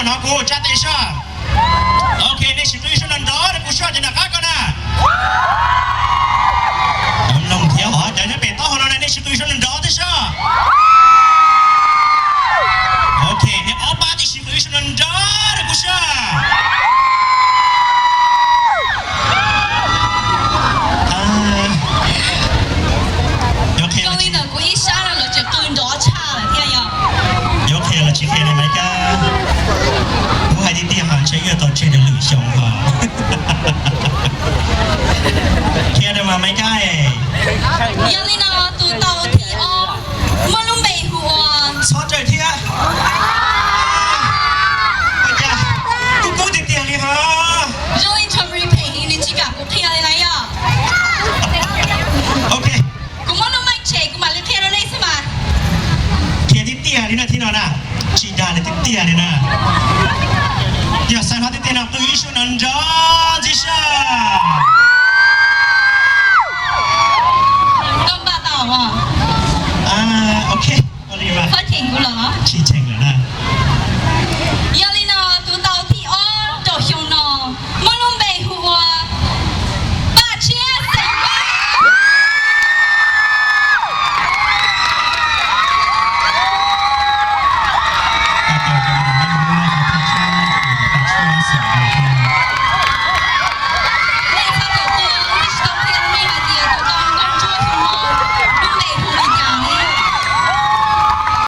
no kuv tsa tes soj. Ok, nej sim qw ib suab nrov nrov rau kuv soj ces nram qab ko na. Mloog thiab os, cov nyob pem taub hau no na, nej sim qw ib suab nrov nrov thiab soj. Ok, nej ob pab tib sim qw ib suab nrov nrov rau kuv soj. Zoo li ntawm kuv ib sab no lawv tseem qw nrov tshaj lawm thiab yog. Yuav qhia los tsis qhia li Maiv Kab? Kuv hais tiag tiag hos ntshe yuav tau tseg rau lwm xyoo hos. Qhia rau mas Maiv Kab. Yog li no tus tau thib ob muaj lub npe hu ua Txhob Tsawg thiab. Ua cas kub kub tiag tiag li hos. Zoo li ntshav ris phem heev nws tsis kam kuv qhia li na yog. Ok. Kuv muab lub meej tshem kuv mam li qhia rau nej xwb mas. Qhia tiag tiag li na thib no na. Tsis dag li tiag tiag li na. Yog xav hnov tiag tiag no qw ib suab nrov nrov ntxiv soj. Koj npaj tau os. Ok, ua li mas. Koj cheem kuv los.